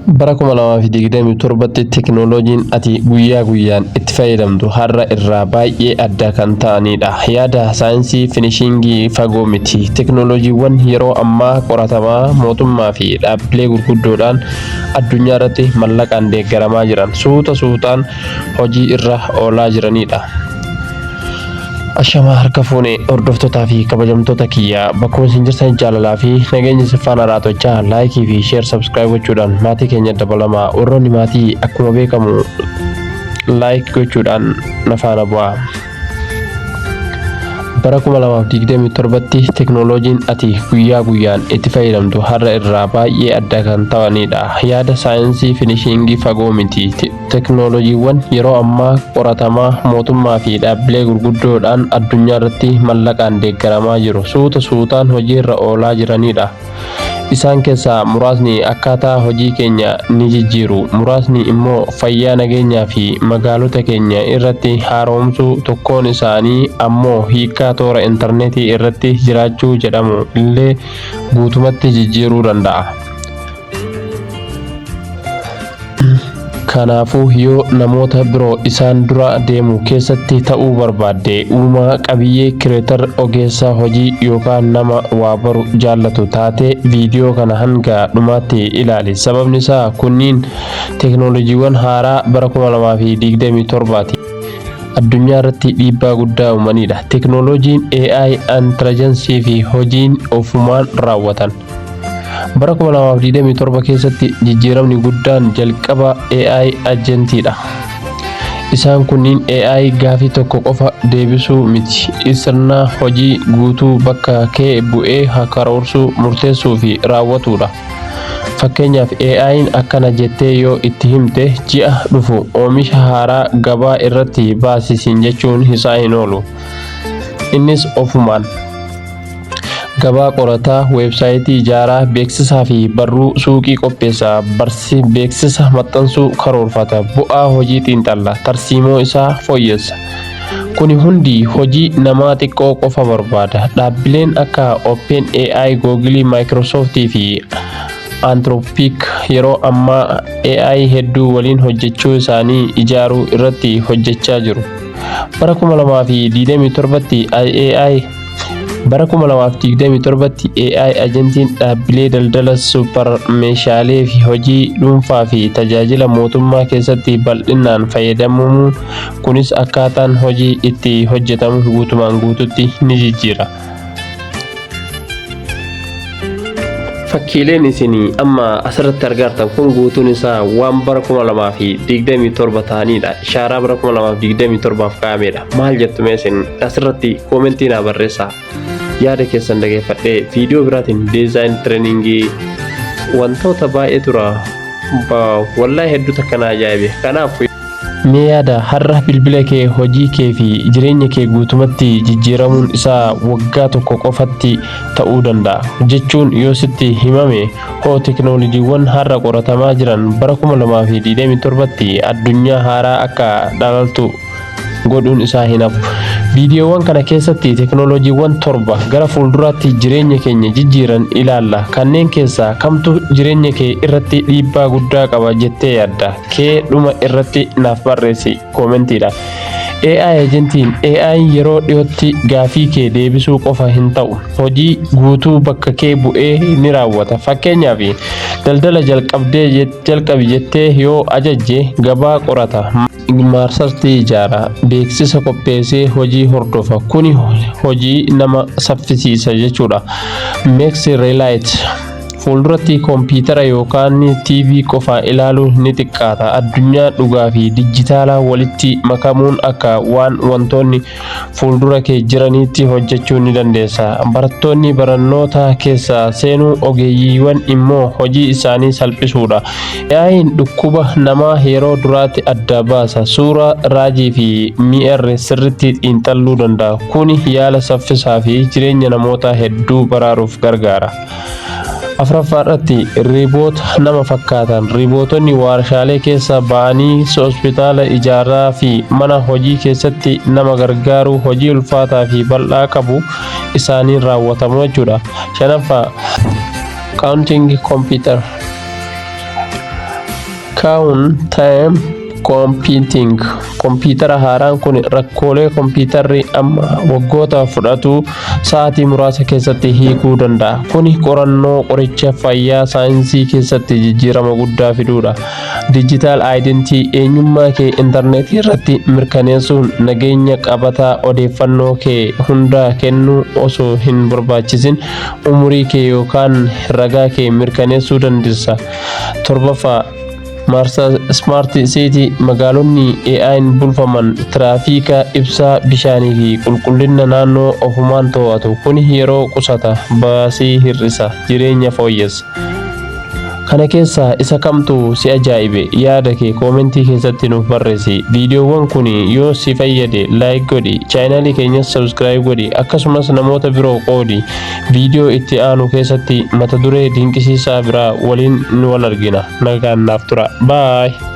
Bara 2027tti teknooloojiin ati guyyaa guyyaan itti fayyadamtu har'a irraa baay'ee adda kan ta'anidha. Yaada saayinsii finishiingii fagoo miti. Teknooloojiiwwan yeroo ammaa qoratamaa mootummaa fi dhaabbilee gurguddoodhaan addunyaa irratti mallaqaan deeggaramaa jiran suuta suutaan hojii irra oolaa jiranidha. Ashamaa harka fuune hordoftootaa fi kabajamtoota kiyya, bakkuma isin jirtan jaalalaa fi nageenya isin faana raatochaa, like fi share, subscribe gochuudhaan maatii keenya dabalamaa. Warroonni maatii akkuma beekamu like gochuudhaan na faana bu'aa. Bara 2027tti teknooloojiin ati guyyaa guyyaan itti fayyadamtu har'a irraa baay'ee adda kan ta'anidha. Yaada saayinsii finishiingii fagoo miti. Teknooloojiiwwan yeroo ammaa qoratamaa mootummaa fi dhaabbilee gurguddoodhaan addunyaa irratti mallaqaan deeggaramaa jiru suuta suutaan hojiirra oolaa jiranidha. Isaan keessaa muraasni akkaataa hojii keenya ni jijjiiru, muraasni immoo fayyaa, nageenyaa fi magaalota keenya irratti haaromsuu, tokkoon isaanii ammoo hiikkaa toora intarneetii irratti jiraachuu jedhamu illee guutumatti jijjiiruu danda'a. Kanaafuu yoo namoota biroo isaan dura deemu keessatti ta'uu barbaadde, uumaa qabiyyee, creator, ogeessa hojii yookaan nama waa baru jaallatu taatee, viidiyoo kana hanga dhumaatti ilaali. Sababni isaa kunniin teeknooloojiiwwan haaraa bara 2027ti. Addunyaa irratti dhiibbaa guddaa uumanidha. Teeknooloojiin AI intelligence fi hojiin ofumaan raawwatan. Bara 2027 keessatti jijjiiramni guddaan jalqaba AI agentiidha. Isaan kunniin AI gaafii tokko qofa deebisuu miti. Sirna hojii guutuu bakka kee bu'ee karoorsuu, murteessuu fi raawwatudha. Fakkeenyaaf, AI'n akkana jettee yoo itti himte, "Ji'a dhufu oomisha haaraa gabaa irratti baasisiin" jechuun isaa hin oolu. Innis ofumaan gabaa qorataa, weebsaayitii ijaaraa, beeksisaa fi barruu suuqii qopheessa, barsi beeksisa maxxansuu karoorfata, bu'aa hojii xiinxalla, tarsiimoo isaa fooyyessa. Kuni hundi hojii namaa xiqqoo qofa barbaada. Dhaabbileen akka OpenAI, Google, Microsoft fi Anthropic yeroo ammaa AI hedduu waliin hojjechuu isaanii ijaaruu irratti hojjechaa jiru. Bara 2027tti AI Bara 2027tti AI agentiin dhaabbilee daldala super meeshaalee fi hojii dhuunfaa fi tajaajila mootummaa keessatti bal'inaan fayyadamamu. Kunis akkaataan hojii itti hojjetamu guutumaan guututti ni jijjiira. Fakkiileen isin amma asirratti argartan kun guutuun isaa waan bara 2027 ta'anidha. Ishaaraa bara 2027f kaa'amedha. Maal jettu mee isin? Asirratti koomentii naa barreessaa. Yaada keessan dhageeffadhee viidiyoo biraatiin design training wantoota baay'ee tura. Wallaahi, hedduu takka na ajaa'ibe. Kanaaf mee yaada, har'a bilbila kee hojii kee fi jireenya kee guutumatti jijjiiramuun isaa waggaa tokko qofatti ta'uu danda'a jechuun yoo sitti himame hoo? Teknooloojiiwwan har'a qoratamaa jiran bara 2027tti addunyaa haaraa akka dhalaltu godhuun isaa hin hafu. Viidiyoowwan kana keessatti teknooloojiiwwan torba gara fuulduraatti jireenya keenya jijjiiran ilaalla. Kanneen keessaa kamtu jireenya kee irratti dhiibbaa guddaa qaba jettee yaadda? Kee dhuma irratti naaf barreessi koomentiidha. AI agentiin AI yeroo dhiyootti gaafii kee deebisuu qofa hin ta'u. Hojii guutuu bakka kee bu'ee ni raawwata. Fakkeenyaaf, daldala jalqabdee jalqabi jettee yoo ajajje, gabaa qorata, Marsariitii ijaara, beeksisa qopheessee hojii hordofa. Kuni hojii nama saffisiisa jechuudha. Mixed Reality fuulduratti koompitara yookaan TV qofa ilaaluun ni xiqqaata. Addunyaa dhugaa fi dijitaalaa walitti makamuun akka waan wantoonni fuuldura kee jiraniitti hojjechuu ni dandeessa. Barattoonni barannoota keessa seenuu, ogeeyyiiwwan immoo hojii isaanii salphisuudha. AI'n dhukkuba namaa yeroo duraatti adda baasa. Suuraa raajii fi MR sirriitti xiinxalluu danda'a. Kuni yaala saffisaa fi jireenya namoota hedduu baraaruuf gargaara. Afuraffaa irratti riiboota nama fakkaatan. Riibootonni warshaalee keessa ba'anii hospitaala ijaaraa fi mana hojii keessatti nama gargaaru, hojii ulfaataa fi bal'aa qabu isaaniin raawwatamu jechuudha. Shanaffaa, quantum computer. Quantum computing: kompiitara haaraan kun rakkoolee kompiitarri amma waggoota fudhatu sa'aatii muraasa keessatti hiikuu danda'a. Kuni qorannoo qoricha, fayyaa, saayinsii keessatti jijjiirama guddaa fiduudha. Digital identity: eenyummaa kee intarneetii irratti mirkaneessuun nageenya qabataa. Odeeffannoo kee hunda kennuu osoo hin barbaachisin umurii kee yookaan ragaa kee mirkaneessuu dandeessa. Torbaffaa, Smart City: magaalonni AI'n bulfaman tiraafiika, ibsaa, bishaanii fi qulqullina naannoo ofumaan to'atu. Kun yeroo qusata, baasii hir'isa, jireenya fooyyessa. Kana keessaa isa kamtu si ajaa'ibe? Yaada kee koomentii keessatti nuuf barreessi. Viidiyoowwan kun yoo si fayyade like godhi, chaayinaalii keenyas subscribe godhi, akkasumas namoota biroo qoodi. Viidiyoo itti aanu keessatti mata duree dinqisiisaa biraa waliin nu wal argina. Nagaan naaf tura. Bye.